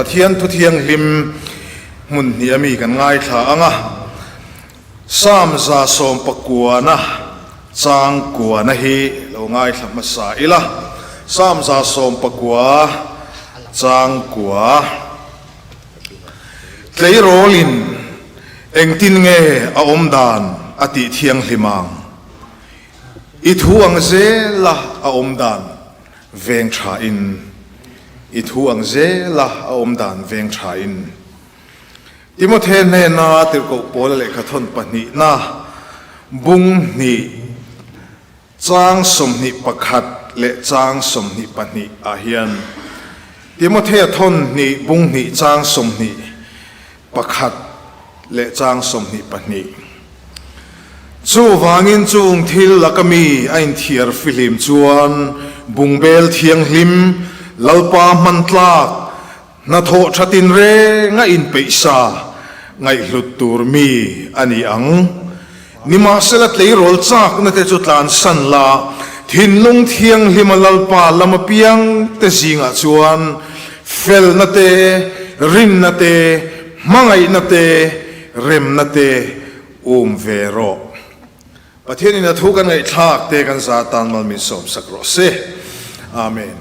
Pathian thu thianghlim hmun hnih ami kan ngaithla ang a, Psalm 119 chang kuana hi lo ngaithla hmasa ila. Psalm 119 chang kua. Tleirawlin engtin nge a awm dan a tih thianghlim ang? I thu ang zela a awm dan veng tha in. I thu ang zela a awm dan veng tha in. Timothe hnena tirhkoh Paula lehkhathawn pahnihna bung hnih chang 21 leh chang 22 ah hian Timothea thawn hnih bung hnih chang 21 leh chang 22. Chuvangin chung thil laka mi a inthiar fihlim chuan bungbel thianghlim Lalpa hman tlak Hnathawh tha tinreng a inpeihsa ngaihhlut tur mi a ni ang. Nimahsela tleirawl chakna te chu tlansan la, thinlung thianghlima Lalpa lam apiang te zingah chuan felna te, rinna te, hmangaihna te, remna te um ve rawh. Pathianin a thu kan ngaihthlak te kan za tan mal min sawmsak rawh se. Amen.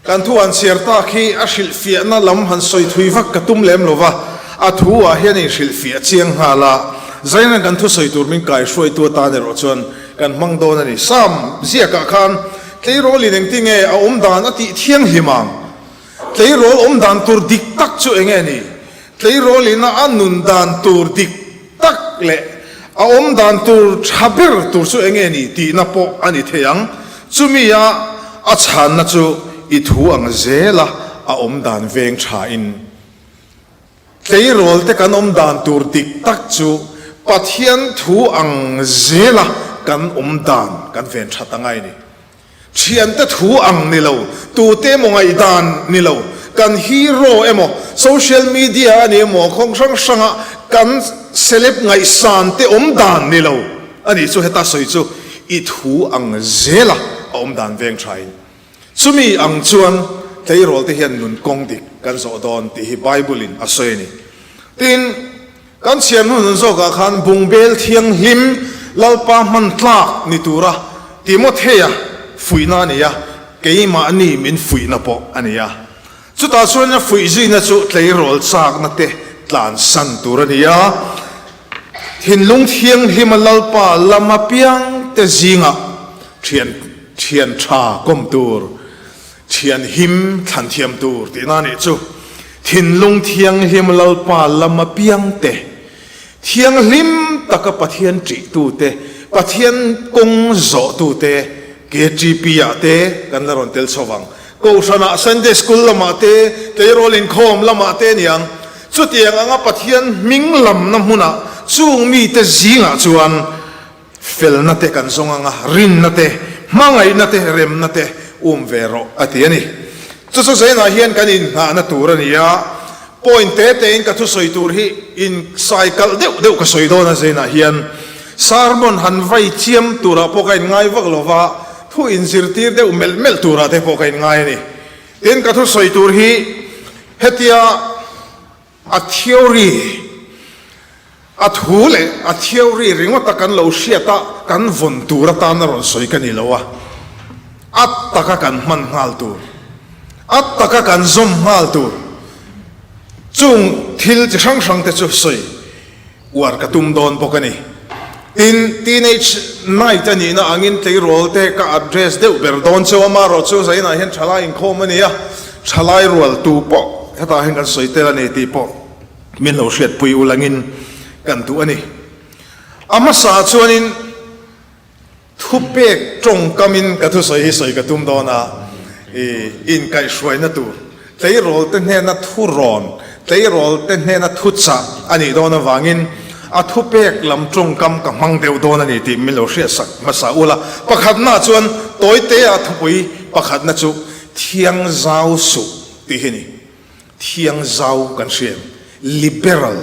Kan thu han chhiar tak hi a hrilhfiahna lam han sawi thui vak ka tum lem lo va, a thu ah hian in hrilhfiah chiang nghal a, Zaina'n kan thu sawi tur min kaihruaitu atan erawh chuan kan hmang dawn a ni. Sam ziakah khan tleirawl in engtinge a awm dan a tih thianghlim ang? Tleirawl awm dan tur dik tak chu enge ni? Tleirawl in a nun dan tur dik tak leh a awm dan tur tha ber tur chu enge ni tihna pawh a ni thei ang. Chumi a a chhanna chu i thu ang zela a awm dan veng tha in. Tleirawl te kan awm dan tur dik tak chu Pathian thu ang zela kan awm dan kan ven that a ngai ni. Thiante thu ang ni lo, tute emaw ngaihdan ni lo, kan hero emaw, social media a ni emaw, khawng hrang hranga kan celeb ngaihsan te awm dan ni lo a nih chu heta sawi chu i thu ang zela a awm dan veng thain. Chumi ang chuan tleirawl te hian nun kawng dik kan zawh dawn tih hi Bible in a sawi a ni. Tin, Kan chhiar hnu zawkah khan bungbel thianghlim Lalpa hman tlak ni tura Timothea fuihna a ni a, keimahni min fuihna pawh a ni a. Chutah chuan a fuih zuina chu tleirawl chakna te tlansan tur a ni a, thinlung thianghlima Lalpa lam apiang te zingah thian thian tha kawm tur, Thian him thlan thiam tur tihna a nih chu. Thinlung thianghlim Lalpa lam apiang te, thianghlim taka Pathian ṭih te, Pathian kawng zawh tute, KTP ah te kan la rawn tel chho vang. Kohhranah Sunday School lamah te, tleirawl inkhawm lamah te aniang. Chutiang anga Pathian hming lamna hmunah chung mite zingah chuan Felna te kan zawng anga, rinna te, hmangaihna te, remna te um ve rawh a ti a ni. Chu chu zainah hian kan inngahna tur a ni a, point te tein ka thusawi tur hi in sai kalh deuh deuh ka sawi dawn a zainah hian sermon han vai chiam turah pawh ka inngai vak lo va, thu inzirtir deuh melh melh turah te pawh ka inngai a ni. Tin, ka thusawi tur hi hetia A theory, A thu leh a theory ringawta kan lo hriat a, kan vawn tur atan a rawn sawi ka ni lo a, a taka kan hman nghal tur, a taka kan zawm nghal tur chung thil chi hrang hrang te chu sawi uar ka tum dawn bawk a ni. Tin, teenage night a nihna angin tleirawl te ka address deuh ber dawn cheu a, marawh chu zainah hian thalai inkhawm a ni a, thalai rual tu pawh hetah hian kan sawi tel a ni tih pawh min lo hriatpui ulangin kan duh a ni. A hmasa chuanin Thupek tawngkamin ka thusawi hi sawi ka tum dawn a, i inkaihhruaina tur tleirawl te hnena thurawn, tleirawl te hnena thuchah a nih dawn avangin a thupek lam tawngkam ka hmang deuh dawn a ni tih min lo hriatsak hmasa ula. Pakhatna chuan tawitea thupui pakhatna chu Thiangzau suh tih hi a ni. Thiangzau kan hria em? Liberal,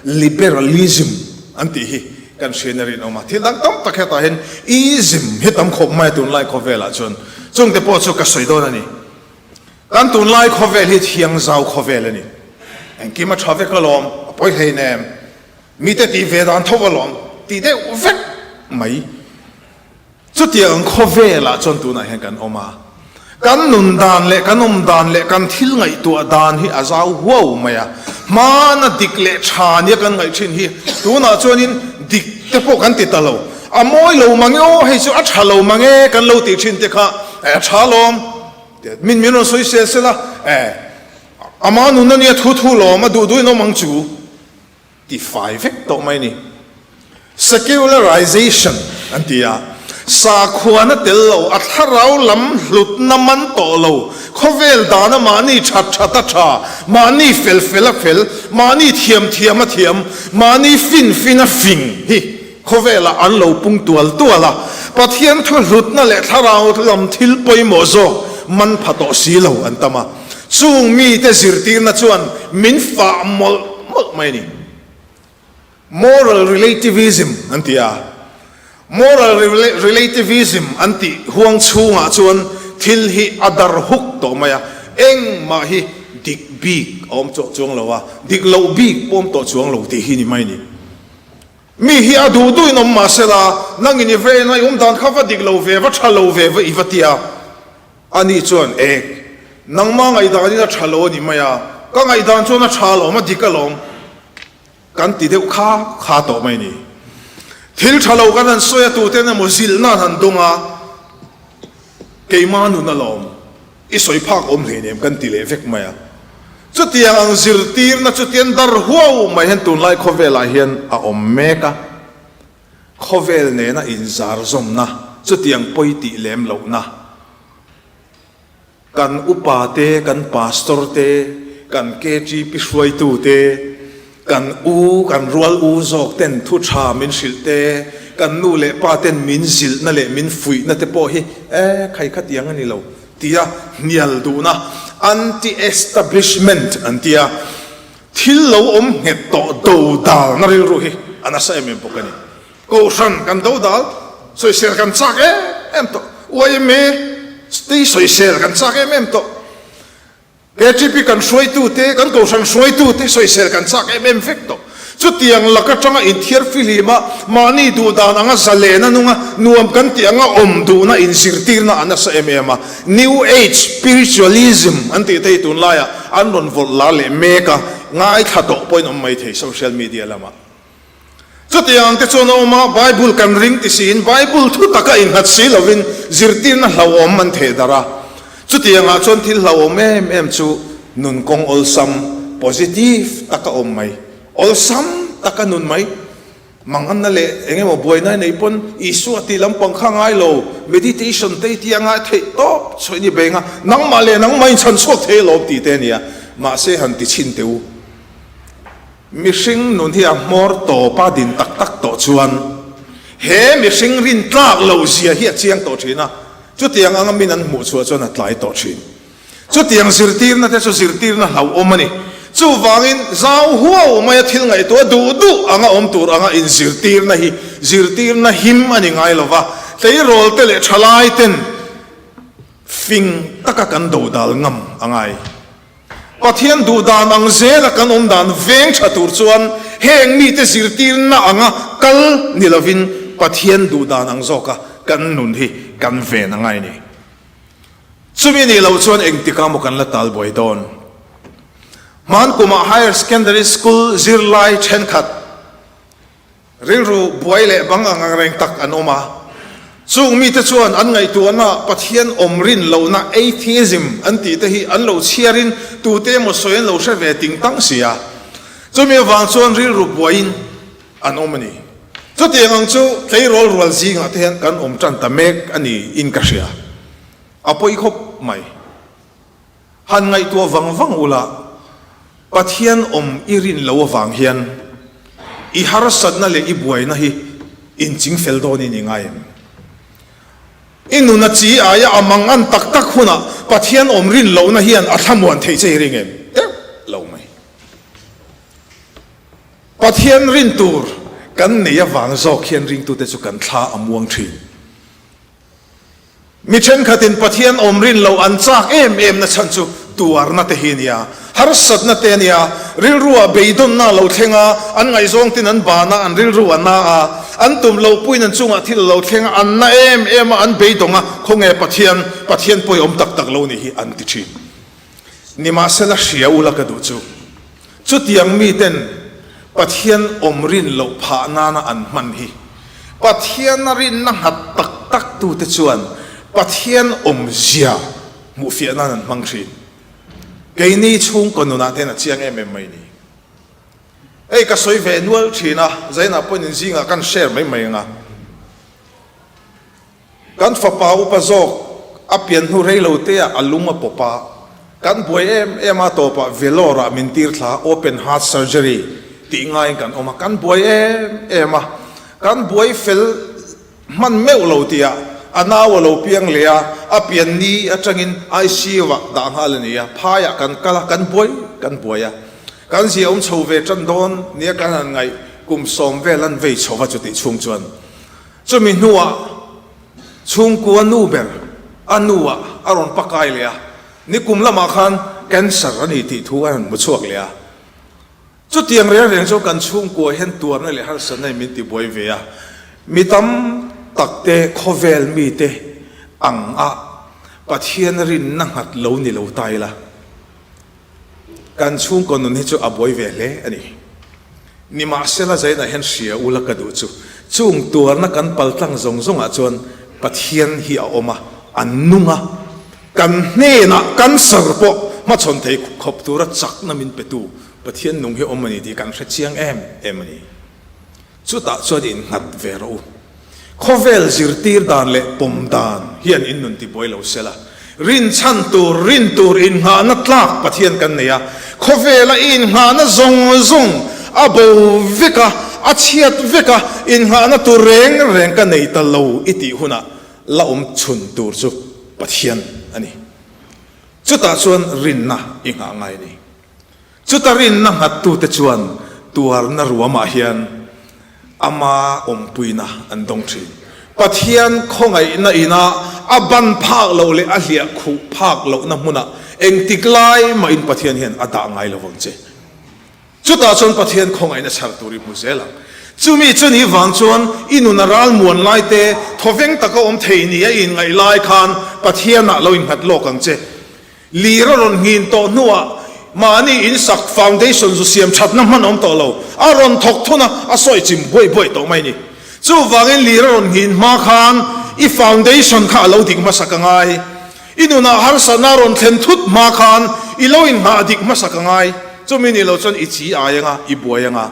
liberalism an tih hi kan hriain a rinawm a. Thil dang tam tak hetah hian ism hi tam khawp mai a tunlai khawvelah chuan. Chungte pawh chu ka sawi dawn a ni. Kan tunlai khawvel hi thiangzau khawvel a ni. Engkim a tha vek alawm, a pawi hleinem. Mite tih ve dan tho alawm tih deuh vek mai. Chutiang ang khawvelah chuan tunah hian kan awm a. Kan nun dan leh kan awm dan leh kan thil ngaihtuah dan hi a zau huau mai a. Hmana dik leh tha nia kan ngaih thin hi tunah chuanin dik te pawh kan ti ta lo. A mawi lo mange aw, hei chu a tha lo mange kan lo tih thin te kha a tha lawm. Min min rawn sawi sel sel a, ama nun ania thu thu lawm, a duh duhin awm ang chu. Ti fai vek tawh mai ni. Secularization an ti a, sakhuana tel lo, a thlarau lam hlutna man tawh lo, khawvel dana mahni that that a tha, mahni fel fel a fel, mahni thiam thiam a thiam, mahni fin fin a fing hi khawvelah an lo pung tual tual a, Pathian thu hlutna leh thlarau lam thil pawimawh zawk man pha tawh si lo an tam a. Chung mite zirtirna chuan min fah mawlh mawlh mai a ni. Moral relativism an ti a. Moral relativism an tih huang chhungah chuan thil hi a dar huk tawh mai a, engmah hi dik bik a awm tawh chuang lo a, dik loh bik pawh awm tawh chuang lo tih hi ni mai a ni. Mi hi a duh duhin awm mah sela, nangin i vena i awm dan kha va dik lo ve, va tha lo ve va i va ti a. Ani chuan, Ek, nangma ngaihdanin a tha lo a ni mai a, ka ngaihdan chuan a tha alawm, a dik alawm, kan ti deuh kha kha tawh mai ni. Thil tha lo kan han sawi a, tuten emaw zilhna an han dawng a, keima nun alawm, i sawi phak awm hleinem kan ti leh vek mai a. Chutiang ang zirtirna chu tian dar huau mai hian tunlai khawvelah hian a awm mek a. Khawvel nena inzarzawmna, chutiang pawi tih lem lohna, kan upa te, kan pastor te, kan KTP hruaitu te, kan u, kan rual u zawk ten thu tha min hrilh te, kan nu leh pa ten min zilhna leh min fuihna te pawh hi e khai khatiang a ni lo tia hnial duhna, anti-establishment an tia. Thil lo awm nghet tawh dodalna rilru hi a nasa em em bawk a ni. Kohhran kan dodal, sawisel kan chak em em tawh. Yma te sawisel kan chak em em tawh. KTP kan hruaitute, kan kohhran hruaitute sawisel kan chak em em vek tawh. Chutiang lak atanga inthiar fihlim a, mahni duhdan anga zalen a nung a, nuam kan tih anga awm duhna inzirtirna a nasa em em a. New Age Spiritualism an tih te hi tunlaiah an rawn vawlh lar leh mek a, ngaithla tawh pawhin awm mai thei social media lamah. Chutiang ang te chuan a awm a, Bible kan ring ti siin Bible thu taka innghat si lovin zirtirna hlauhawm an theh darh a. Chutiangah chuan thil hlauhawm em em chu nun kawng awlsam, positive, taka awm mai, awlsam taka nun mai. Manganna leh eng emaw buaina nei pawn Isua tih lampang kha ngai lo, meditation te i tia ngai theih tawp chhuah i ni beng a, nangmah leh nangmah in chhan chhuak thei alawm tih te a nia. Mahse han ti chhin teh u. Mihring nun hi a hmawr tawp a din tak tak tawh chuan he mihring rin tlak loh zia hi a chiang tawh thin a, chutiang anga min an hmuh chhuah chuan a tlai tawh thin. Chutiang zirtirna te chu zirtirna hlauhawm a ni. Chuvangin, zau huau maia thil ngaihtuah duh duh anga awm tur anga inzirtirna hi zirtirna him a ni ngai lo va, tleirawl te leh thalai ten fing taka kan dodal ngam a ngai. Pathian duhdan ang zela kan awm dan veng tha tur chuan heng mite zirtirna anga kal ni lovin Pathian duhdan ang zawka kan nun hi kan ven a ngai a ni. Chumi nih loh chuan engtikah maw kan la tal buai dawn? Hman kumah Higher Secondary School zirlai thenkhat rilru buai leh bang ang ang reng tak an awm a. Chung mite chuan an ngaihtuahna Pathian awm rin lohna atheism an tih te hi an lo chhiarin tute emaw sawi an lo hre ve ting tang si a. Chumi avang chuan rilru buaiin an awm a ni. Chutiang ang chu tleirawl rual zingah te hian kan awm tan ta mek a ni in ka hria. A pawi khawp mai. Han ngaihtuah vang vang ula, Pathian awm i rin lo avang hian i harsatna leh i buaina hi inching fel dawnin i ngai em? I nuna chi aia a mang an tak tak hunah Pathian awm rin lohna hian a thlamuan theih che i ring em? Deuh lo mai. Pathian rin tur kan nei avang zawk hian ringtute chu kan thla a muang thin. Mi thenkhatin Pathian awm rin lo an chak em em na chhan chu tuarna te hi a nia, harsatna te a nia, rilruah beidawnna a lo thleng a, an ngaihzawng tin an ban a, an rilru a na a, an tum loh puiin an chungah thil a lo thleng a, an na em em a, an beidawng a, khawnge Pathian, Pathian pawh i awm tak tak lo nih hi an ti thin. Nimahsela hria ula ka duh chu, chutiang miten Pathian awm rin loh phah nana an hman hi, Pathiana rinna nghat tak tak tute chuan Pathian awmzia hmuhfiah nan an hmang thin. Keini chhungkaw nunah te hian a chiang em em mai ni. Hei ka sawi ve nual thin a, Zainah pawhin inzingah kan share mai mai ang a. Kan fapa upa zawk a pian hnu rei lo te ah a lung a pawp a, kan buai em em a tawpah Vellore ah min tir thla a, open heart surgery tih ngaiin kan awm a, kan buai em em a, kan buai fel hman meuh lo tih ah a nau a lo piang leh a, a pian ni atangin ICU ah dah nghal a ni a, phai ah kan kal a, kan buai kan buai a, kan zia awm chho ve tan dawn nia kan han ngaih kum sawm vel an vei chho va chutih chhung chuan Chumi hnuah chhungkua nu ber a nuah a rawn pakai leh a, nikum lamah khan cancer a ni tih thu a rawn hmu chhuak leh a. Chutiang reng reng chu kan chhungkua hian tuarna leh harsatna in min tibuai ve a, mi tam tak te khawvel mite ang a Pathian rinna nghat lo ni lo ta ila. Kan chhungkaw nun hi chu a buai ve hle a ni. Nimahsela Zainah hian hria ula ka duh chu, chung tuarna kan paltlang zawng zawngah chuan Pathian hi a awm a, a nung a, kan hnenah cancer pawh hmachhawn thei khawp tura chakna min petu Pathian nung hi awm a ni tih kan hre chiang em em a ni. Chutah chuan innghat ve rawh u. Khawvel zirtir dan leh pawm dan hian in nun tibuai lo sela. Rinchhan tur, rin tur innghahna tlak Pathian kan nei a. Khawvela i innghahna zawng zawng a bo vek a, a chhiat vek a, innghahna tur reng reng ka nei ta lo i tih hunah la awm chhun tur chu Pathian a ni. Chutah chuan rinna i nghah ngai a ni. Chuta rinna nghattute chuan tuarna ruamah hian ama awmpuina an dawng thin. Pathian khawngaihna ina a ban phak loh leh a hliah khuh phak lohna hmunah engtik lai mahin Pathian hian a dah ngai lo vang che. Chutah chuan Pathian khawngaihna chhar tur i hmu zel ang. Chumi chu ni vang chuan i nun a ral muan lai te, thawveng taka awm thei ni a i inngaih lai khan Pathianah lo innghat lawk ang che. Lir a rawn nghin tawh hnuah mahni in sak foundation zu siam thatna hman awm tawh lo, a rawn thawk thun a, a sawi chim buai buai tawh mai ni. Chuvangin lir a rawn nghin hma khan i foundation kha a lo dik hmasak a ngai. I nunah harsatna a rawn thlen thut hma khan i lo inngah dik hmasak a ngai. Chumi nih loh chuan i chi ai anga, i buai anga,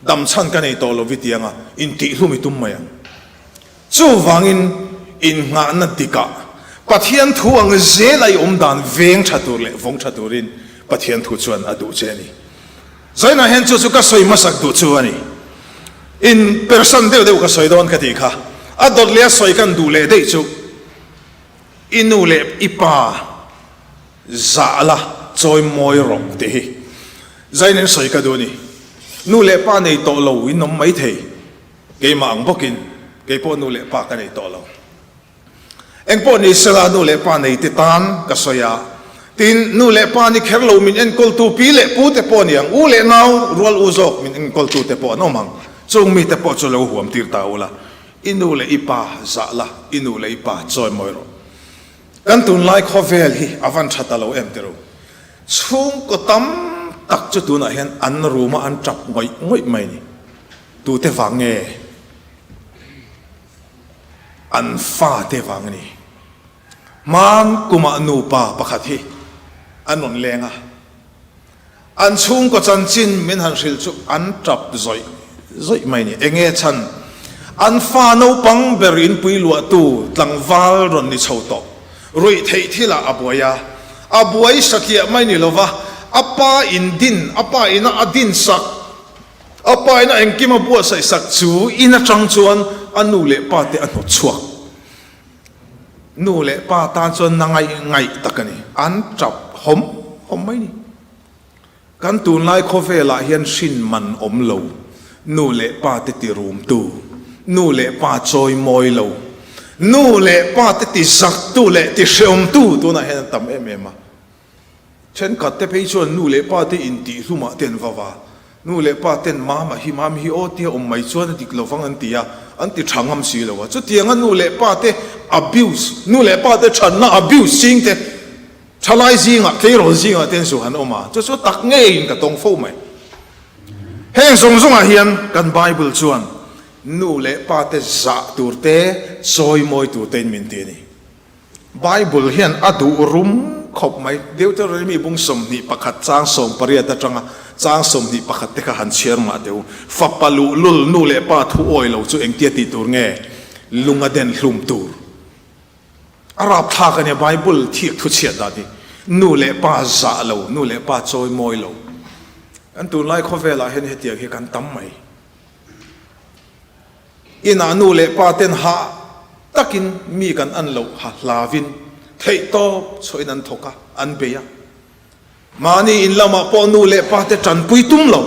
dam chhan ka nei tawh lo vi ti anga, intihlum i tum mai ang. Chuvangin innghahna dikah Pathian thu ang zela i awm dan veng tha tur leh vawng tha turin Pathian thu chuan a duh che a ni. Zainah hian chu chu ka sawi hmasak duh chu a ni. In persan deuh deuh ka sawi dawn ka tih kha. A dawt leh a sawi kan duh leh daih chu i nu leh i pa zah la chawi mawi rawh tih hi Zainin sawi ka duh a ni. Nu leh pa nei tawh lo in awm maithei. Keimah ang bawkin kei pawh nu leh pa ka nei tawh lo. Eng pawh ni sela nu leh pa neite tan ka sawi a, tin nu leh pa ni kher lo min enkawltu pi leh pu te pawh a ni ang, u leh nau rual u zawk min enkawltu te pawh an awm ang, chung mite pawh chu lo huam tir ta ula, i nu leh i pa zah la, i nu leh i pa chawi mawi rawh. Kan tunlai khawvel hi a van tha ta lo em ti ru. Chhungkaw tam tak chu tunah hian an room a an tap ngawih ngawih mai ni. Tute vang nge? An fate vang a ni. Hman kumah nupa pakhat hi an rawn leng a, an chhungkaw chanchin min han hrilh chu an tap zawih zawih mai a ni. Enge chhan? An fa naupang ber inpui luahtu tlangval rawn ni chho tawh. Ruih theih thilah a buai a, a buai satliah mai ni lova, a pa in din, a pa ina a din sak, A pa in a engkim a buatsaih sak chu in atang chuan a nu leh pa te a hnawt chhuak. Nu leh pa tan chuan na ngaih ngaih tak a ni. An tap hawm hawm mai ni. Kan tunlai khawvelah hian hrin man awm lo, nu leh pa te ti rumtu, nu leh pa chawi mawi lo, nu leh pa te ti zaktu leh ti hreawmtu tunah hian an tam em em a. Thenkhat te phei chuan nu leh pa te intihhlumah te an va va. Nu leh pa ten mama hi mami hi aw tia awm mai chuan a dik lo vang an ti a, an ti tha ngam si lo a. Chutianga nu leh pa te abuse, nu leh pa te thatna abuse ching te thalai zingah, tleirawl zingah te an zu han awm a, chu chu tak ngeiin ka tawng fo mai. Heng zawng zawngah hian kan Bible chuan nu leh pa te zah tur te, chawimawi tur tein min ti a ni. Bible hian a duh rum khawp mai. Deuteronomy bung 21 chang 18 atanga chang 21 te kha han chhiar mah teh u. Fapa luhlul nu leh pa thu awi lo chu engtia tih tur nge? Lung a den hlum tur. A rapthlak a nia Bible thik thu chhiat dan hi. Nu leh pa zah lo, nu leh pa chawi mawi lo. Kan tunlai khawvelah hian hetiang hi kan tam mai. Inah nu leh pa ten hah takin mi kan an loh ha hlavin theihtawp chhuahin an thawk a, an bei a. Mahni in lamah pawh nu leh pa te tanpui tum lo.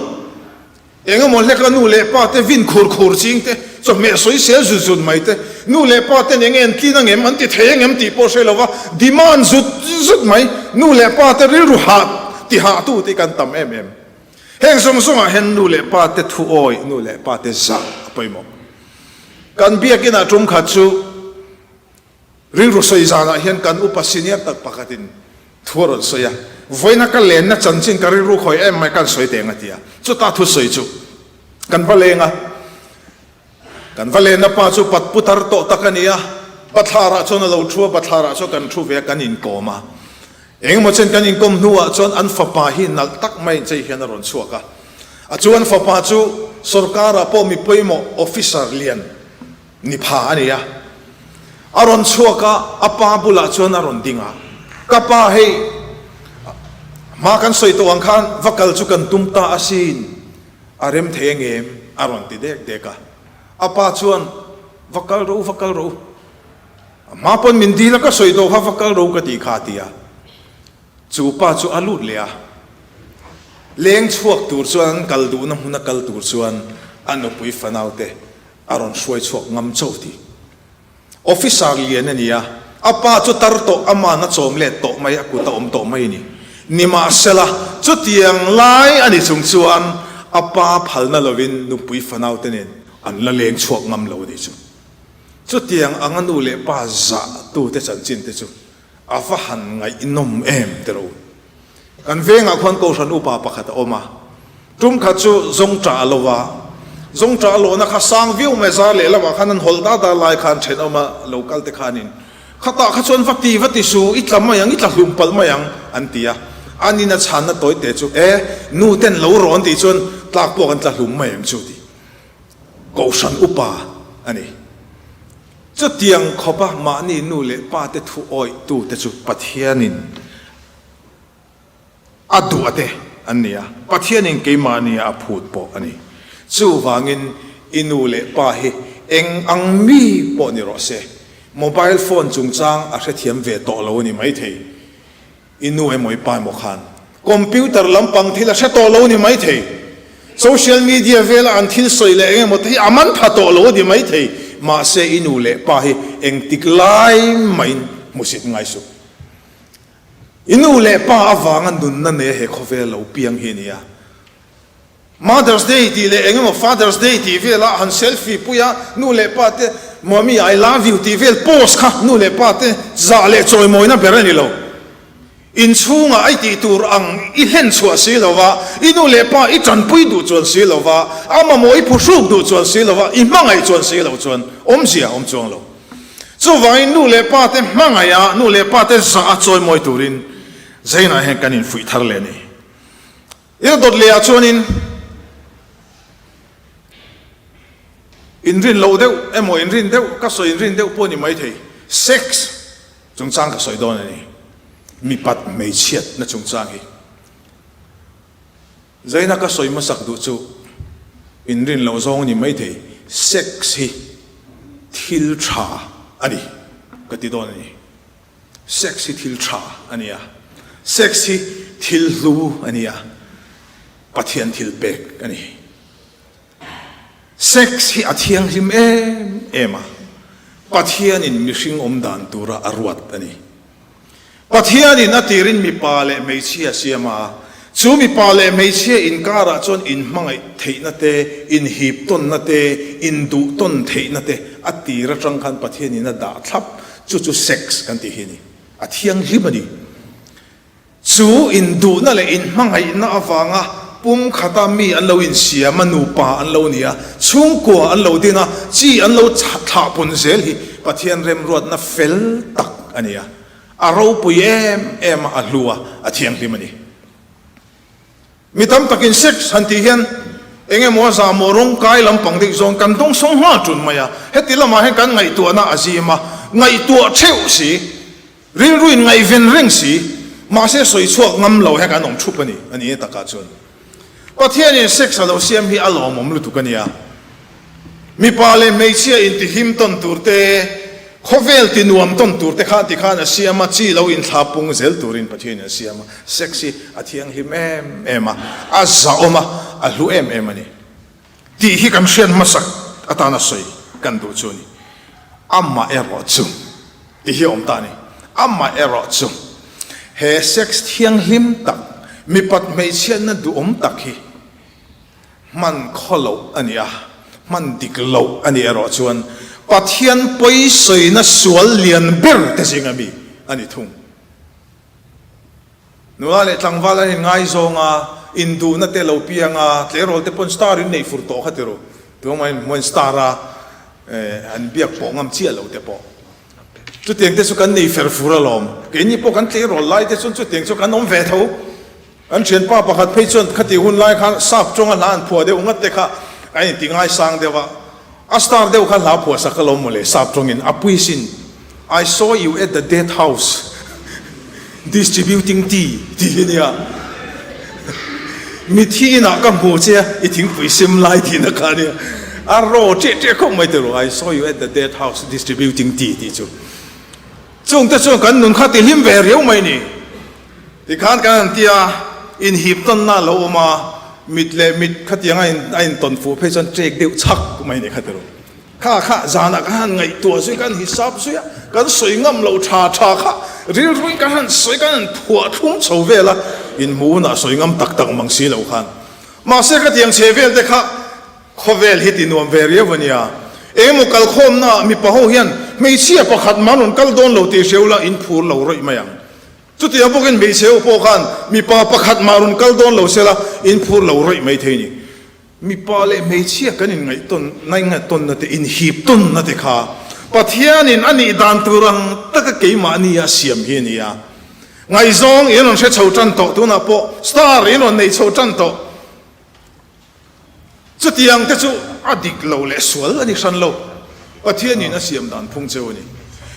Engemaw hleka nu leh pa te vin khur khur ching te, chawhmeh sawisel zut zut mai te, nu leh pa ten enge an tlin angem, an ti thei angem tih pawh hre lova demand zut zut mai, nu leh pa te rilru hah ti hah tu te kan tam em em. Heng zawng zawngah hian nu leh pa te thu awi, nu leh pa te zah a pawimawh. Kan biakinah tum khat chu rilru sawi zanah hian kan upa senior tak pakhatin thu a rawn sawi a, vawiina ka lenna chanchin ka rilru khawi em mai kan sawi teng a ti a, chuta thusawi chu kan va leng a. Kan va lenna pa chu pat putar tawh tak a ni a, bathlarah chuan a lo thu a, bathlarah chuan kan thu ve a, kan inkawm a. Engemaw chen kan inkawm hnuah chuan an fapa hi nalh tak mai inchei hian a rawn chhuak a. A chu an fapa chu sorkarah pawh mi pawimawh officer lian ni pha a ni a. A rawn chhuak a, a pa bulah chuan a rawn ding a, Ka pa hei, hma kan sawi tawh ang khan va kal chu kan tum ta asin. A rem thei angem? a rawn ti dek dek a. A pa chuan, Va kal rawh u, va kal rawh u. A hma pawn min dil a, ka sawi tawh kha, va kal rawh u ka tih kha a ti a. Chu pa chu a lut leh a. Leng chhuak tur chuan an kal duhna hmuna kal tur chuan a nupui fanaute a rawn hruai chhuak ngam chauh ti. Officer lian a ni a, a pa chu tar tawh, aman a chawm let tawh mai, a kut a awm tawh mai a ni. Nimahsela, chutiang lai a ni chung chuan a pa phalna lovin nupui fanaute nen an la leng chhuak ngam lo a ni chu. Chutiang anga nu leh pa zahtute chanchin te chu A va han ngaihnawm em ti ro. Kan vengah khuan Kohhran upa pakhat a awm a, tum khat chu zawngṭah a lo va, zawngṭah a lawhna kha sang viau mai zar leh lamah khan an hawlh da da lai khan ṭhenawma lo kal te khanin khatah kha chuan va ti va ti su, i tla mai ang, i tla hlum palh mai ang an ti a, an in a chhanna tawi te chu e nu ten lo rawn tih chuan tlak pawh kan tla hlum mai ang chu ti. Kohhran upa a ni. Chutiang khawpa mahni nu leh pate thu awihtute chu Pathianin a duh ate an ni a, Pathianin keimahnia a phut pawh a ni. Chuvangin i nu leh pa hi eng ang mi pawh ni rawh se, mobile phone chungchang a hrethiam ve tawh lo a ni maithei. I nu emaw i pa emaw khan computer lampang thil a hre tawh lo a ni maithei. Social media vela an thil sawi leh eng emaw te hi a man pha tawh lo a ni maithei. Mahse i nu leh pa hi engtik lai mahin hmusit ngai suh. I nu leh pa avanga nunna nei he khawvel lo piang hi a ni a. Mother's Day tih leh eng emaw Father's Day tih vela han selfie pui a, nu leh pa te Mommy I love you tih vel post kha nu leh pa te zah leh chawimawina ber a ni lo. Inchhungah i tih tur ang i hlen chhuah si lo va, i nu leh pa i tanpui duh chuan si lo va, a mamawh i phuhruk duh chuan si lo va, i hmangaih chuan si lo chuan awmzia a awm chuang lo. Chuvangin nu leh pa te hmangaih a, nu leh pa te zah a chawimawi turin Zainah hian kan infuih thar leh a ni. Ila dawt leh ah chuanin inrin loh deuh emaw inrin deuh ka sawi inrin deuh pawh a ni maithei, sex chungchang ka sawi dawn a ni, mipat hmeichhiatna chungchang hi. Zaina ka sawi hmasak duh chu inrin loh zawng a ni maithei, sex hi thil tha a ni ka ti dawn a ni. Sex hi thil tha a ni a, sex hi thil hlu a ni a, Pathian thil pek a ni. Sex hi a thianghlim em em a, Pathianin mihring awm dan tura a ruat a ni. Pathianin a tirin mipa leh hmeichhia a siam a, chu mipa leh hmeichhia inkarah chuan inhmangaih theihna te, inhip tawnna te, induh tawn theihna te a tir atang khan Pathianin a dah thlap, chu chu sex kan tih hi a ni. A thianghlim a ni. Chu induhna leh inhmangaihna avanga pumkhata mi an lo insiam a, nupa an lo ni a, chhungkua an lo din a, chi an lo thlah pun zel hi Pathian remruatna fel tak a ni a, a ropui em em a, a hlu a, a thianghlim a ni. Mi tam takin sex han tih hian eng emaw a zahmawh rawng kai lampang deuh zawng kan dawngsawng nghal ṭun mai a, heti lamah hian kan ngaihtuahna a zim a, ngaihtuah theuh si. Rilru in ngaihven reng si, mahse sawi chhuak ngam lo hian kan awm thup a ni, a ni e takah chuan. Pathianin sex a lo siam hi a lawmawm lutuk a nia. Mipa leh hmeichhia intihlim tawn tur te, khawvel ti nuam tawn tur te khan ti khan a siam a, chi lo inthla pung zel turin Pathianin a siam a. Sex hi a thianghlim em em a, a zahawm a, a hlu em em a ni. Tih hi kan hriat hmasak atana sawi kan duh chu a ni. Amah erawh chu tih hi a awm ta a ni. Amah erawh chu he sex thianghlim tak, mipat hmeichhiatna duhawm tak hi hman khaw loh a ni a, hman dik loh a nih erawh chuan Pathian pawisawina sual lian ber te zinga mi a ni thung. Nula leh tlangval an inngaizawng a, induhna te lo piang a, tleirawl te pawn star in neih fur tawh kha ti ru. Tunah in hmuin star a an biak pawh ngam chiah lo te pawh. Chutiang te chu kan nei fer fur alawm. Keini pawh kan tleirawl lai te chuan chutiang chu kan awm ve tho. Kan thianpa pakhat phei chuan khati hun lai khan sap tawnga hla an phuah deuh ngat te kha a inti ngaisang deuh a. A star deuh kha hla phuah sak alawm mawle sap tawngin a pui sin I saw you at the death house distributing tea tih hi nia mithi inah ka hmu che a i thingpui sim lai tihna kha ania a raw ṭeh ṭeh khawp mai tiraw I saw you at the death house distributing tea tih chu chungte chuan kan nun kha ti hlim ve riau mai ni. Tikhan kan han ti a, inhip tawnna a lo awm a, mit leh mit khatiang a a intawn fuh phei chuan ṭek deuh chhak mai a ni kha tiraw. Kha kha zanah kan han ngaihtuah zui, kan hisap zui a, kan sawi ngam lo tha tha kha rilruin kan han sawi, kan han phuah thlum chho vel a, inhmuh hunah sawi ngam tak tak mang si lo khan. Mahse khatiang chhe vel te kha khawvel hi ti nuam ve riau a nia. Engemaw kalkhawmnaah mipa ho hian hmeichhia pakhat mah an rawn kal dawn lo tih hreu la, in phur lo rawih mai ang. Chutiang bawkin hmeichhe ho pawh khan mipa pakhat mah rawn kal dawn lo sela in phur lo rawih mai thei ni. Mipa leh hmeichhia kan inngaihtawn ngaihtawnna te inhip tawnna te kha Pathianin a nih dan tur ang taka keimahni a siam hi a ni a. Ngaihzawng in rawn hre chho tan tawh tunah pawh star in rawn nei chho tan tawh. Chutiang te chu a dik lo leh sual a ni hran lo. Pathianin a siam dan phung cheu a ni.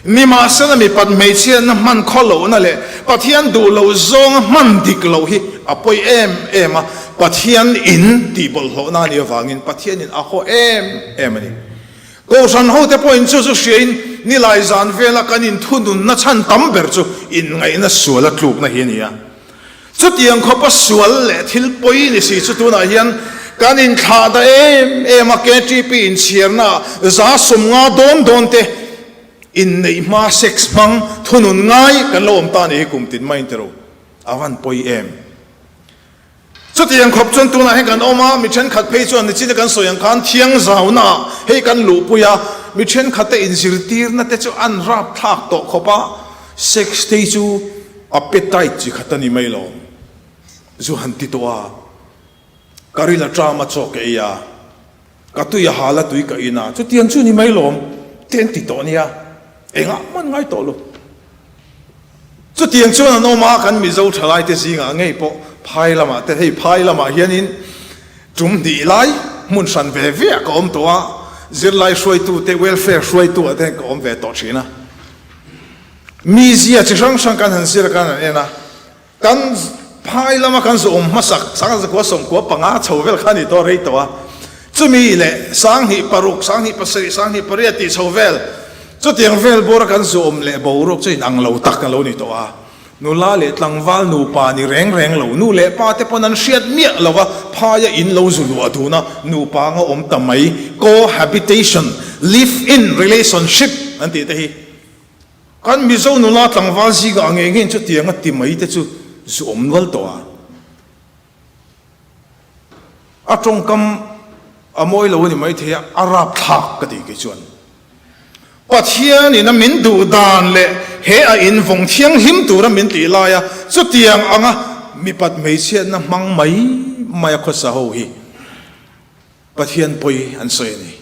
Nimahsela mipat hmeichhiatna hman khaw lohna leh Pathian duh lo zawnga hman dik loh hi a pawi em em a, Pathian in tih bawlhhlawhna a nih avangin Pathianin a haw em em a ni. Kohhran hote pawhin chu chu hriain nilai zan vela kan inthununna chhan tam ber chu inngaihna suala tlukna hi a ni a. Chutiang khawpa sual leh thil pawi ni si chu tunah hian kan inthlah da em em a, KTP inchhiarna 150 dawn dawn te inneih hma sex hmang thunun ngai kan lo awm ta ni hi kum tin mai in ti ro, a van pawi em. Chutiang khawp chuan tunah hian kan awm a, mi thenkhat phei chuan nichina kan sawi ang khan thiang zauna ah hei kan luhpui a, mi thenkhat te inzirtirna te chu an rapthlak tawh khawp a, sex te hi chu Appetite chi khat a ni mai lo. Zu han ti tawh a, ka ril a ṭam a chaw ka ei a, ka tui a hal a tui ka in a, chutiang chu ni mai lawm te an ti tawh nia, engah hman ngai tawh lo. Chutiang chuan an awm a, kan Mizo ṭhalaite zingah ngei pawh phai lamah te, hei phai lamah hianin ṭum hnih lai hmun hran ve ve ah ka awm tawh a, zirlai hruaitute, welfare hruaitu ah te ka awm ve tawh ṭhin a. Mizia chi hrang hrang kan han zir a, kan han en a, kan phai lama kan zawm hmasak Sangzakua 15 chho vel kha a ni tawh rei tawh a, chumi leh 27, 27, 28 tih chho vel chutiang vel bawra kan zawm leh boruak chu inang lo tak a lo ni tawh a, nula leh tlangval nupa ni reng reng lo, nu leh pa te pawn an hriat miah lo va, phaia in lo zu luah dun a, nupa anga awm ta mai, cohabitation, live-in relationship an tih te hi. Kan Mizo nula tlangval zingah ngei ngeiin chutianga ti mai te chu zu awm nual tawh a. A tawngkam a mawi lo a ni maithei a, a rapthlak ka ti kei chuan. Pathianin a min duh dan leh he a invawng thianghlim tura min tih laia chutiang anga mipat hmeichhiatna hmang mai mai a khawsa ho hi Pathian pawi an sawi a ni.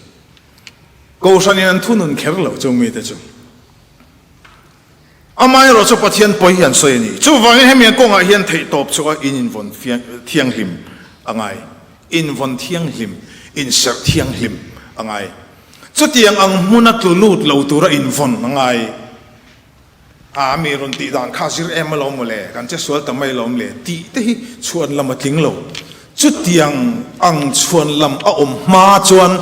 Kohhranin an thunun kher lo chung mite chu. Amaherawh chu Pathian pawi an sawi a ni. Chuvangin hemi an kawngah hian theihtawp chu a in invawn thianghlim a ngai. Invawn thianghlim, inserh thianghlim a ngai. Chutiang ang hmuna tlu lut lo tura invawn a ngai. A mi rawn tih dan kha zir em alawm mawle, kan che sual ta mai alawm le tih te hi chhuan lam a tling lo. Chutiang ang chhuan lam a awm hma chuan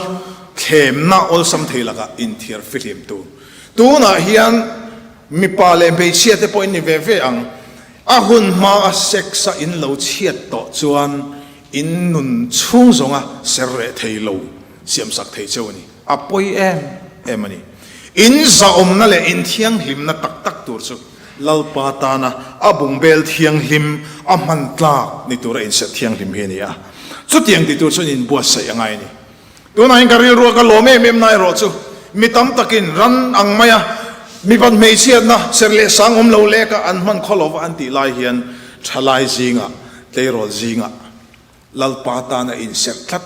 thlemna awlsam thei lakah inthiar fihlim tur. Tunah hian mipa leh hmeichhia te pawh in ni ve ve ang, a hun hma a sex a in lo chhiat tawh chuan in nun chhung zawnga ser reh thei lo siamsak thei cheu a ni. A pawi em em a ni. In zahawmna leh in thianghlimna tak tak tur chu Lalpa tana a bungbel thianghlim a hman tlak ni tura inserh thianghlim hi a ni a. Chutiang ti tur chuan inbuatsaih a ngai a ni. Tunah hian ka rilrua ka lawm em em na erawh chu mi tam takin ran ang maia mipat hmeichhiatna serh leh sang awm lo leka an hman khaw lova an tih lai hian thalai zingah, tleirawl zingah Lalpa tana inserh tlat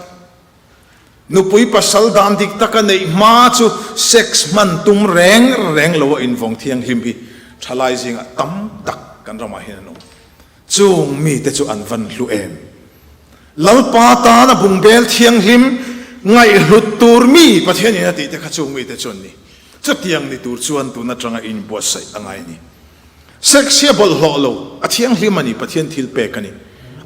Nupui pasal dan dik taka neih hma chu sex hman tum reng reng lo a invawng thianghlim hi thalai zingah tam tak kan ramah hian an awm. Chung mite chu an van hlu em? Lalpa tana bungbel thianghlim ngaihhlut tur mi Pathianin a tihte kha chung mite chu an ni. Chutiang ni tur chuan tun atanga inbuatsaih a ngai a ni. Sex hi a bawlhhlawh lo, a thianghlim a ni, Pathian thil pek a ni.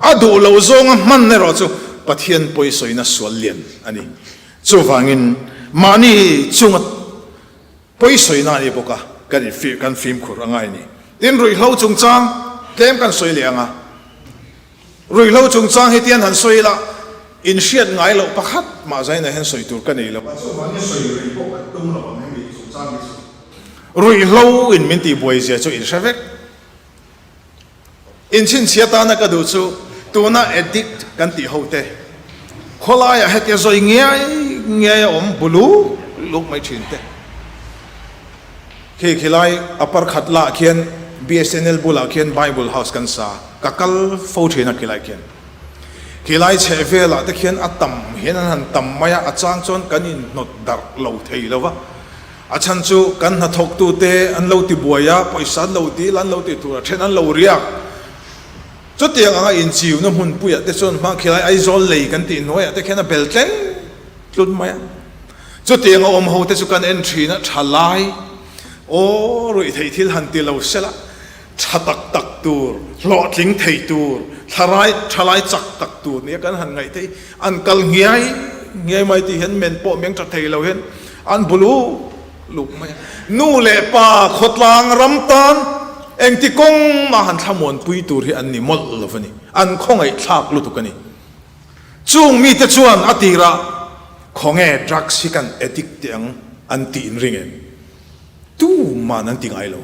A duh lo zawnga hman erawh chu Pathian pawisawina sual lian a ni. Chuvangin mahni chunga pawisawina a ni bawk a, kan infi, kan fimkhur a ngai a ni. Tin, ruihhlo chungchang tlem kan sawi leh ang a. Ruihhlo chungchang hi tian han sawi ila, inhriat ngai loh pakhat mah zainah hian sawi tur ka nei lo a. Chuvangin sawi rei pawh kan tum lo ang hemi chungchang hi chu. Ruihhlo in min tihbuai zia chu in hre vek. Inchhinchhia tana ka duh chu tuna addict kan tih ho te, khawlaiah hetia zawi ngiai ngiai a awm bu luk luk mai thin te. Khi khilai a parkhat lah khian BSNL bulah khian Bible House kan sa, ka kal fo thin a khilai khian. Khilai chheh velah te khian a tam hian an han tam mai a, a chang chuan kan inhnawt darh lo thei lo va. A chhan chu kan hnathawktute an lo ti buai a, pawisa an lo dil a, an lo ti tur a, then an lo riak. Chutiang anga inchiuna hmunpuiah te chuan hma khilai Aizawl lei kan tih hnuaiah te khian a bel tleng tlut mai a. Chutiang a awm ho te chu kan en thin a, tha lai, aw ruih theih thil han ti lo sela, tha tak tak tur, hlawhtling thei tur, thlarai thalai chak tak tur nia kan han ngaih theih, an kal ngiai ngiai mai tih hian men pawh meng tha thei lo hian an bu luk luk mai a. Nu leh pa khawtlang ram tan engti kawng mah han thlamuanpui tur hi an ni mawlh lo a ni, an khawngaih thlak lutuk a ni. Chung mite chuan a tirah khawnge drugs hi kan addict teh ang an tih inring em? Tuman an ti ngai lo.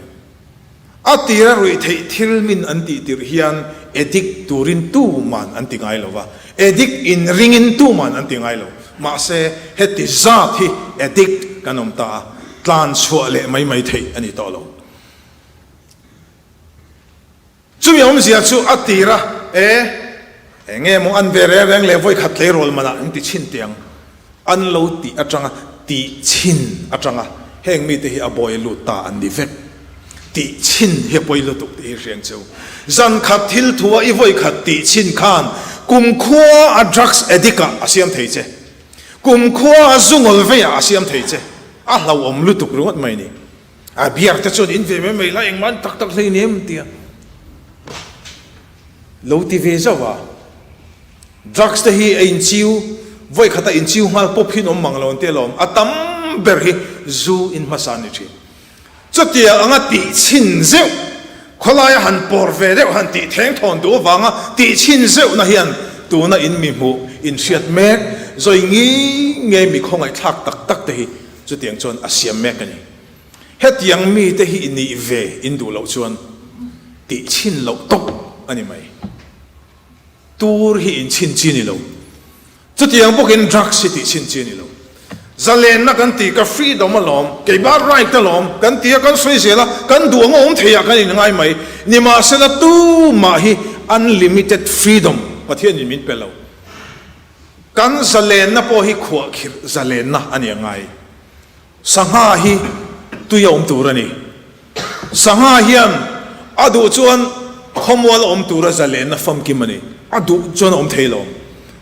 A tira ruih theih thil min an tih tirh hian addict turin tuman an ti ngai lo va, addict in ringin tuman an ti ngai lo. Mahse, heti zat hi addict kan awm ta a, tlan chhuah leh mai mai theih a ni tawh lo. Chumi awmzia chu a tira e, eng nge maw an ve reng reng leh vawikhat tleirawl manah an ti chhin teh ang, an lo tih atanga tih chhin atanga heng mite hi a bawi lut ta an ni vek. Tih chhin hi a pawi lutuk tih hi hriang cheu. Zan khat thil thua i vawikhat tih chhin khan kumkhua a drugs addict ah a siam thei che. Kumkhua a zungawl veiah a siam thei che. A hlauhawm lutuk ringawt mai ni. A beer te chuan in ve mai mai la engmah an tak tak hlei nem tia lo ti ve zauh a. Drugs te hi a inchiu, vawi khata inchiu nghal pawp hi an awm mang lo an ti alawm. A tam ber hi zu in hmasa an ni thin. Chutia anga tih chhin zeuh, khawlaia han pawr ve deuh han tih theng thawn duh avanga tih chhin zeuhna hian tuna in mi hmuh, in hriat mek, zawi ngi ngei mi khawngaihthlak tak tak te hi Chutiang chuan a siam mek a ni. Hetiang mite hi i nih ve in duh loh chuan tih chhin loh tawp a ni mai. Tur hi in chhin chi ni lo. Chutiang bawkin drugs hi tih chhin chi a ni lo. Zalenna kan tih ka freedom alawm, keimah right alawm kan ti a, kan sawi zel a, kan duh anga awm theiah kan inngai mai. Nimahsela tumah hi unlimited freedom Pathianin min pe lo. Kan zalenna pawh hi khuahkhirh zalenna a ni a ngai. Sangha hi tui a awm tur a ni. Sangha hian a duh chuan khawmual a awm tura zalenna famkim a ni. A duh chuan a awm thei lo.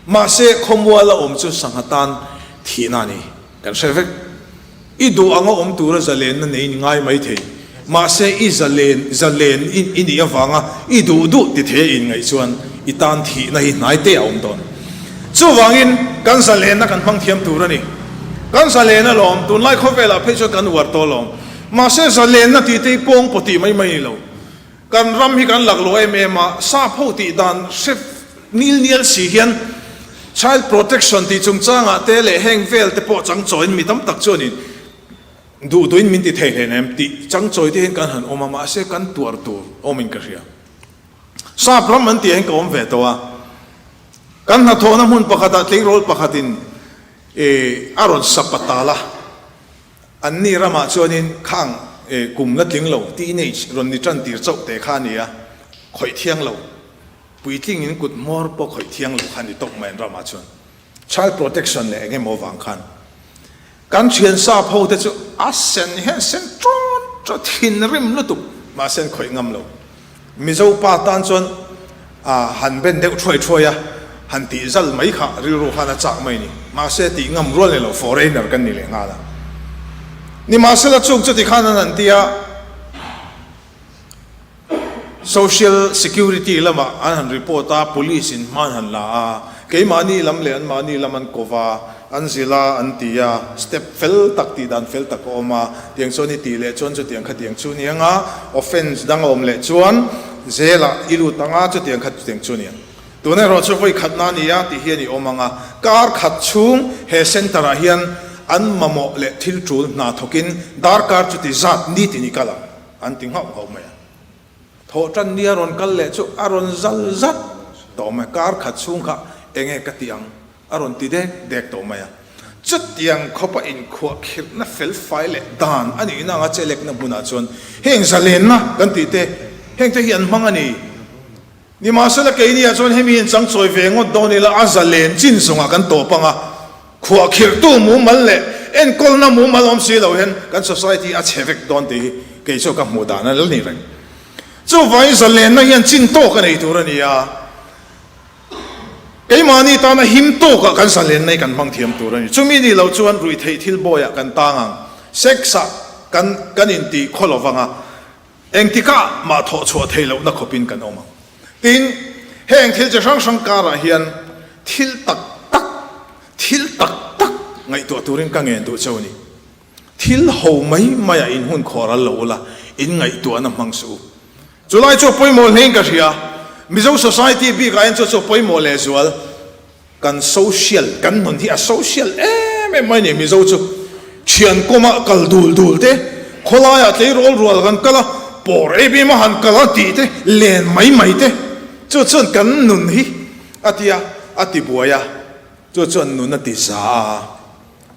Mahse khawmual a awm chu sangha tan thihna a ni. Kan hre vek. I duh anga awm tura zalenna nei ngai mai thei. Mahse i zalen zalen i nih avanga i duh duh ti thei a inngaih chuan i tan thihna hi hnai te a awm dawn. Chuvangin kan zalenna kan hmang thiam tur a ni. Kan zalen alawm, tunlai khawvelah phei chuan kan uar tawh alawm. Mahse zalenna tih te hi pawng pawh tih mai mai ni lo. Kan ram hi kan laklawh em em a, sap ho tih dan hre nil nial si hian child protection tih chungchangah te leh heng vel te pawh changchawiin mi tam tak chuanin Duh duhin min ti thei hlen em tih changchawi te hian kan han awm a, mahse kan tuar tur awmin ka hria. Sap ram an tih ah hian ka awm ve tawh a, kan hnathawhna hmun pakhatah tleirawl pakhatin a rawn sap a tal a, anni ramah chuanin khang kum la tling lo, teenage, rawn ni tan tir chauh te kha a ni a, khawih thiang lo, puitlingin kut hmawr pawh khawih thiang lo kha a ni tawk mai an ramah chuan. Child protection leh eng emaw vang khan kan thian sap ho te chu a sen hian sen tawn tawn thinrim lutuk mahse an khawih ngam lo. Mizo pa tan chuan a han ben deuh thuai thuai a, han tih zal mai kha rilru khan a chak mai ni. Mahse tih ngam rual ni lo, foreigner kan ni leh nghal a. Nimahsela chung chuti khan an han ti a. Social Security lamah an han report a, Police in hma an han la a, keimahni lam leh anmahni lam an ko va, an zilh a, an ti a, step fel tak tih dan fel tak a awm a, tiang chuan i tih leh chuan chutiang khatiang chu ni ang a, offence dang a awm leh chuan zelah i lut ang a, chutiang kha chutiang chu ni ang. Tun erawh chu vawi khatna a ni a tih hian i awm ang a, kar khat chhung he centre ah hian an mamawh leh thil tul hna thawkin darkar chuti zat nitin i kal ang. An ti nghauh nghauh mai a. Thawh tan nia rawn kal leh chu a rawn zal zat tawh mai a, kar khat chhung kha enge ka ti ang a rawn ti dek dek tawh mai a. Chutiang khawpa inkhuah khirhna fel fai leh dan a nihna anga chelekna hmunah chuan heng zalenna kan tih te heng te hi an hmang a ni. Nimahsela keiniah chuan hemi hian changchawi ve ngawt dawn ila a zalen chin zawngah kan tawp ang a, khuahkhirhtu mumal leh enkawlna mumal awm si lo hian kan society a chhe vek dawn tih hi kei chu ka hmuh dan a la ni reng. Chuvangin zalenna hian chin tawk a nei tur a ni a, keimahni tana him tawkah kan zalenna hi kan hmang thiam tur a ni. Chumi nih loh chuan ruihtheih thil bawiah kan tang ang, sex-ah kan kan intih khaw lo vang a, Engtikah mah thawh chhuah thei lohna khawpin kan awm ang. Tin, heng thil chi hrang hrang karah hian thil tak tak, thil tak tak ngaihtuah turin ka ngen duh cheu a ni. Thil ho mai maiah in hun khawr al lo ula, in ngaihtuahna hmang suh u. Chulai chu a pawimawh hlein ka hria. Mizo society bikah hian chu chu a pawimawh lehzual. Kan social, kan nun hi a social em em mai a ni. Mizo chu thian kawmah kal dul dul te, khawlaiah tleirawl rual kan kal a, pawr em em a han kal a tih te, len mai mai te, chu chuan kan nun hi a ti a, a ti buai a, chu chuan nun a ti za a,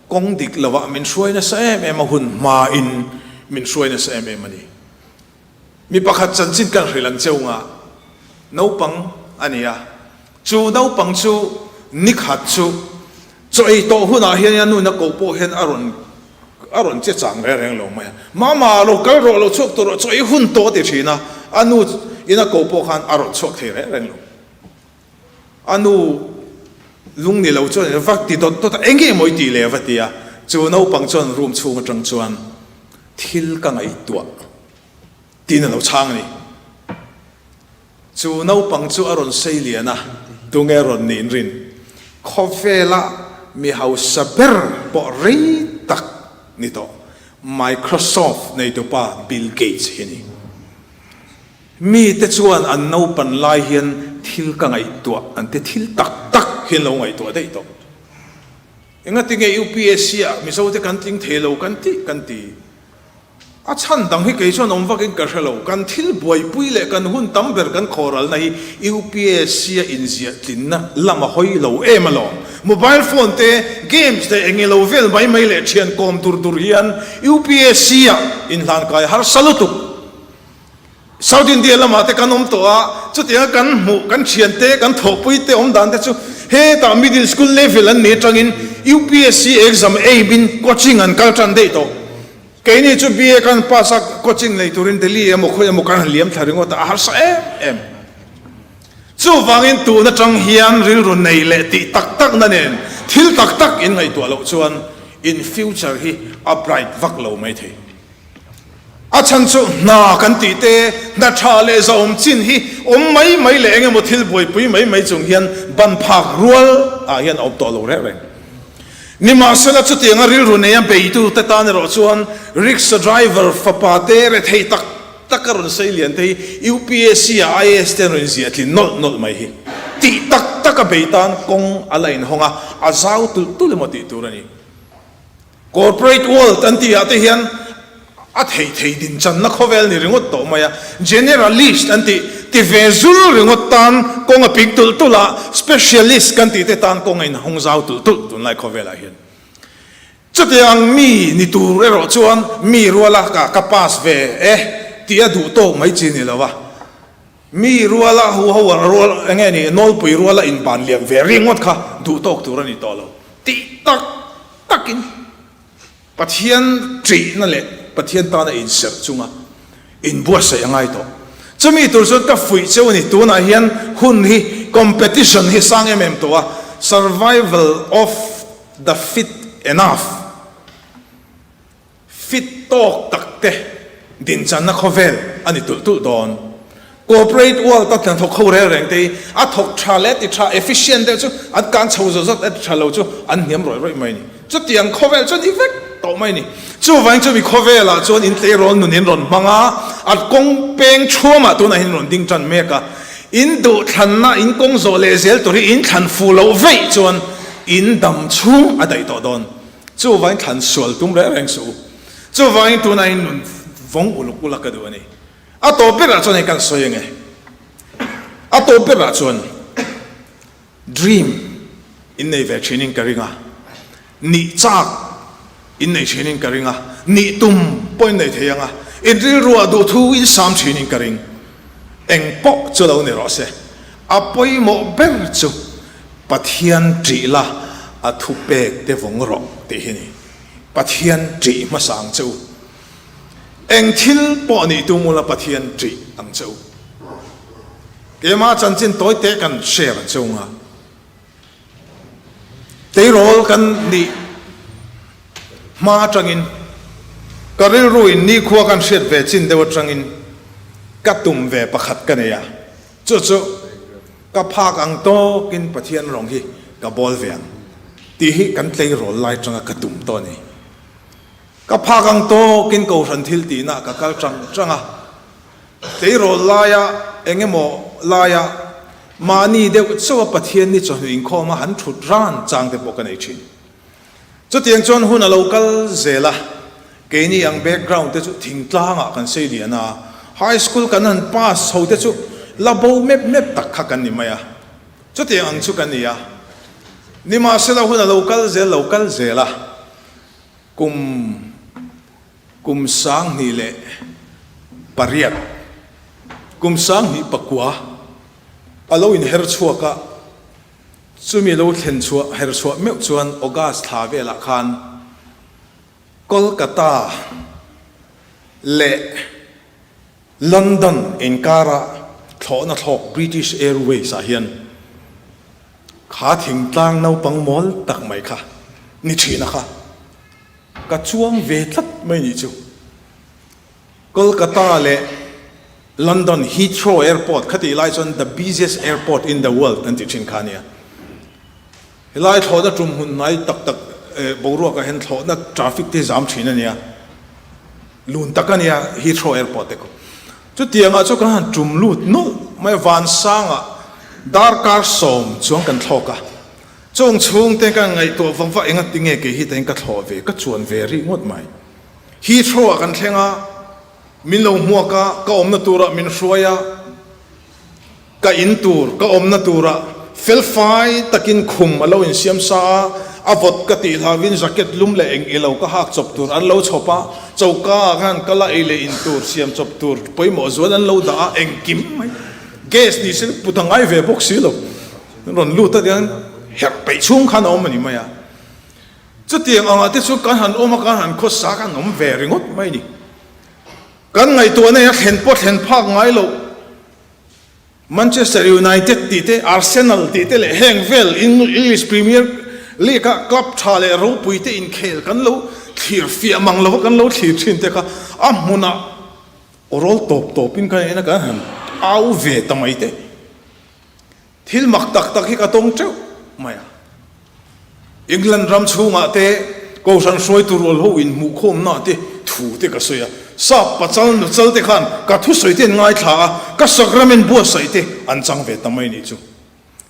kawng dik lovah min hruai nasa em em a, hun hmain min hruai nasa em em a ni. Mi pakhat chanchin kan hrilh ang cheu nga, naupang a ni a, chu naupang chu nikhat chu chaw ei tawh hunah hian a nuna koh pawh hian a rawn a rawn che chang reng reng lo mai a, Mama lo kal rawh, lo chhuak tawh rawh, chaw ei hun tawh a ti thin a, a nu in a koh pawh khan a rawn chhuak thei reng reng lo. A nu lung ni lo chuan va ti dawt dawt a, eng nge maw i tih leh a va ti a, chu naupang chuan room chhung atang chuan thil ka ngaihtuah tiin a lo chhang a ni. Chu naupang chu a rawn sei lian a, tunge rawn niin rin? Khawvela mi hausa ber pawh rei tak ni tawh Microsoft neitupa Bill Gates hi a ni. Mite chuan an naupan lai hian thil ka ngaihtuah an ti thil tak tak hi an lo ngaihtuah daih tawh. Engati nge UPSC ah Mizote kan tling thei lo kan tih kan ti. A chhan dang hi kei chuan awm vakin ka hre lo. Kan thil buaipui leh kan hun tam ber kan khawralna hi UPSC a inziah tlinna lam a hawi lo em alawm. Mobile phone te, games te eng ilo vel mai mai leh thian kawm dur dur hian UPSC ah inhlankai harsa lutuk. South India lamah te kan awm tawh a, chutianga kan hmuh, kan thiante, kan thawhpui te awm dan te chu hetah middle school level an nih atangin UPSC exam aim in coaching an kal tan daih tawh. Keini chu BA kan pass a, coaching nei turin Delhi emaw khawi emaw kan han liam thla ringawt a, a harsa em em. Chuvangin tun atang hian rilru nei leh tih tak takna nen thil tak tak in ngaihtuah loh chuan in future hi a bright vak lo maithei. A chhan chu hna kan tih te, hna tha leh zahawm chin hi awm mai mai leh eng emaw thil buaipui mai mai chung hian ban phak rual ah hian a awm tawh lo reng reng. Nimahsela chutianga rilru neia beitu te tan erawh chuan rickshaw driver fapa te rethei tak tak a rawn sei lian te hi UPSC ah IAS te an rawn inziah tlin nawlh nawlh mai hi tih tak tak a bei tan kawng a la inhawng a, a zau tulh tulh emaw tih tur a ni. Corporate world an tih ah te hian a thei thei dinchanna khawvel ni ringawt tawh mai a, generalist an tih ti ve zul ringawt tan kawng a pik tulh tulh a, specialist kan tih te tan kawng a inhawng zau tulh tulh tunlai khawvelah hian. Chutiang mi ni tur erawh chuan mi ruala ka ka pass ve e tih a duh tawk mai chi ni lo a, mi ruala huho rual eng nge ni nawlpui ruala inban liam ve ringawt kha duh tawk tur a ni tawh lo tih tak takin Pathian ṭihna leh Pathian tana inserh chunga inbuatsaih a ngai tawh. Chumi tur chuan ka fuih cheu a ni. Tunah hian hun hi competition hi sang em em tawh a, survival of the fit enough, fit tawk tak te dinchanna khawvel a ni tulh tulh dawn. Corporate world a hnathawk ho reng reng te hi a thawk tha leh ti tha, efficient deuh chu an kan chho zawt zawt a ti tha lo chu an hniam rawih rawih mai a ni. Chutiang khawvel chuan i vek tawh mai a ni. Chuvangin chumi khawvelah chuan in tleirawl nun in rawn hmang a, a kawng peng thuamah tunah hian rawn ding tan mek a. In duhthlanna, in kawng zawh leh zel tur hi in thlan fu loh veih chuan in dam chhung a daih tawh dawn. Chuvangin thlan sual tum reng reng suh u. Chuvangin tunah in nun vawng uluk ulak ka duh a ni. A tawp berah chuan hei kan sawi ange. A tawp berah chuan dream in nei ve thinin ka ring a, nih chak in nei thinin ka ring a, nih tum pawh in nei thei ang a, in rilruah duhthu in sam thinin ka ring. Eng pawh chu lo ni rawh se, a pawimawh ber chu Pathian ṭih la a thupek te vawng rawh tih hi a ni. Pathian ṭih hmasa ang che u. Eng thil pawh nih tum ula Pathian ṭih ang che u. Keimah chanchin tawi te kan share ang che u nga. Tleirawl kan nih hma atangin ka rilru in nikhua kan hriat ve chin deuh atangin ka tum ve pakhat ka nei a, chu chu ka phak ang tawkin Pathian rawng hi ka bawl ve ang tih hi kan tleirawl lai atanga ka tum tawh a ni. Ka phak ang tawkin Kohhran thil tihna ka kal chang chang a, tleirawl laia eng emaw laia mahni deuh chauha Pathian ni chawhnu inkhawma han thut ran chang te pawh ka nei thin. Chutiang chuan hun a lo kal zel a, keini ang background te chu thingtlangah kan sei lian a, high school kan han pass chho te chu la bo mep mep tak kha kan ni mai a, chutiang ang chu kan ni a. Nimahsela hun a lo kal zel lo kal zel a. Kum kum 2008, kum 2009 a lo inher chhuak a, chumi lo thlen chhuah her chhuah meuh chuan August thla velah khan Kolkata leh London inkara thlawhna thlawk British Airways ah hian kha thingtlang naupang mawl tak mai kha ni thina kha ka chuang ve tlat mai nih chu. Kolkata leh London Heathrow Airport kha tih lai chuan the busiest airport in the world an ti thin kha ania. Helai thlawhna tum hmun hnai tak tak boruakah hian thlawhna traffic te zam thin ania. Lun tak a nia Heathrow Airport te khu. Chutiangah chu kan han tum lut nawlh mai a, Vansangah darkar sawm chuan kan thlawk a. Chung chhungte ka ngaihtuah vang vang enga tinge kei hi tain ka thlawh ve, ka chuan ve rih ngawt mai. Heathrow ah kan thleng a. Min lo hmuak a, ka awmna turah min hruai a, ka in tur, ka awmna turah felfai takin khum a lo insiam sa a, a vawt ka tih hlauhin jacket lum leh eng ilo ka hak chawp tur an lo chhawp a, choka ah khan ka la ei leh in tur siam chawp tur pawimawh zual an lo dah a, engkim mai gas ni se put a ngai ve bawk si lo, rawn lut a tiang herh peih chhung khan a awm a ni mai a. Chutiang angah te chu kan han awm a, kan han khawsa a, kan awm ve ringawt mai a ni. Kan ngaihtuahna hi a thlen pawh thlen phak ngai loh. Manchester United tih te, Arsenal tih te leh heng vel English Premier League a club tha leh ropui te inkhel kan lo thlir fiah mang lova kan lo thlir thin te kha a hmunah awrawl tawp tawpin kan en a, kan han au ve ta mai te. Thil mak tak tak hi ka tawng teuh mai a. England ram chhungah te Kohhran hruaitu rual ho inhmuhkhawmna te thu te ka sawi a. Sap pachal nuchal te khan ka thusawi te an ngaithla a, ka sacrament buatsaih te an chang ve ta mai nih chu.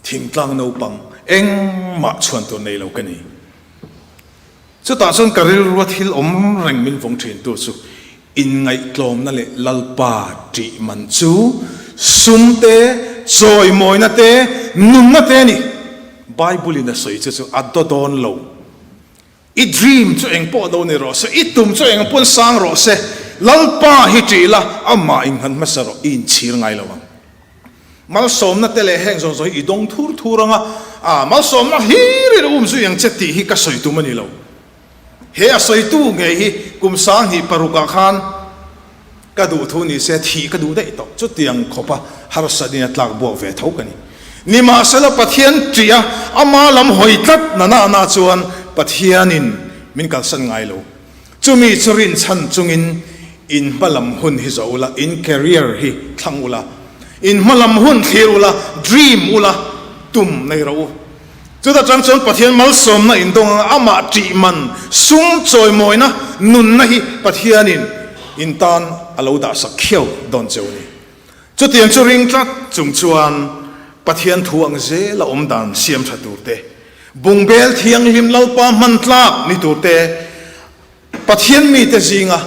Thingtlang naupang engmah chhuan tur nei lo ka ni. Chutah chuan ka rilrua thil awm reng min vawng thintu chu inngaihtlawmna leh Lalpa ṭih man chu sum te, chawimawina te, nunna te a ni. Bible-in a sawi chu chu a daw dawn lo. I dream chu eng pawh lo ni rawh se, i tum chu eng pawn sang rawh se, Lalpa hi ṭih la, amah innghan hmasa rawh, i inchhir ngai lo ang. Malsawmna te leh heng zawng zawng hi i dawng thur thur ang a, a malsawmna hlir in a um zui ang che tih hi ka sawi tum a ni lo. He a sawitu ngei hi kum 2006 ah khan ka duh thu ni se thih ka duh daih tawh. Chutiang khawpa harsatna in a tlak buak ve tho ka ni. Nimahsela Pathian ṭih a, ama lam hawi tlat na na na chuan Pathianin min kalsan ngai lo. Chumi chu rinchhan chungin in hmalam hun hi zawh ula, in career hi thlang ula, in hmalam hun thlir ula, dream ula, tum nei rawh u. Chuta tang chuan Pathian malsawmna in dawng anga amah ṭih man, sum chawimawina, nunna hi Pathianin in tan a lo dahsak khiau dawn cheu a ni. Chutiang chu ring tlat chung chuan Pathian thu ang zela awm dan siam tha tur te, bungbel thianghlim Lalpa hman tlak ni tur te, Pathian mite zinga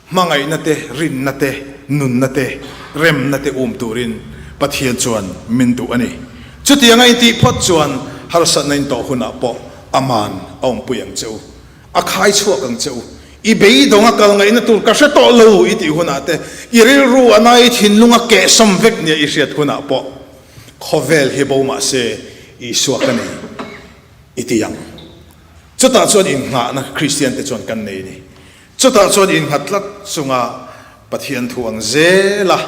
hmangaihna te, rinna te, nunna te, remna te um turin Pathian chuan min duh a ni. Chutiang a intih phawt chuan harsatna intawh hunah pawh aman a awmpui ang che u. A khai chhuak ang che u. I beidawng a kal ngaihna tur ka hre tawh lo i tih hunah te, i rilru a nai thinlung a kehsawm vek nia i hriat hunah pawh khawvel hi bo mah se Isua ka nei i ti ang. Chutah chuan innghahna Kristiante chuan kan nei a ni. Chutah chuan innghat tlat chunga Pathian thu ang zela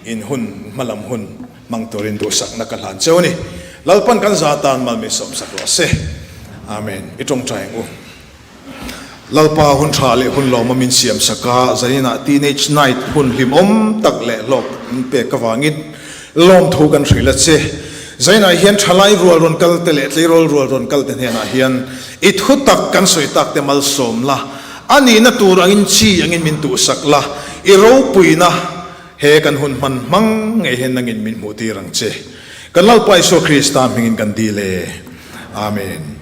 in hun hmalam hun hmang turin duhsakna ka hlan cheu a ni. Lalpan kan za tan mal min sawmsak rawh se. Amen. I tawngtai ang u. Lalpa hun tha leh hun lawma min siamsak a, zaninah Teenage Night hun hlimawm tak leh hlawk min pek avangin lawmthu kan hrilh a che. Zainah hian thalai rual rawn kal te leh tleirawl rual rawn kal te hnenah hian i thu tak kan sawi tak te malsawm la, A nihna tur angin chi angin min tuhsak la, i ropuina he kan hun hman hmang ngei hian nangin min hmuhtir ang che. Kan Lalpa Isua Krista hmingin kan dil e. Amen.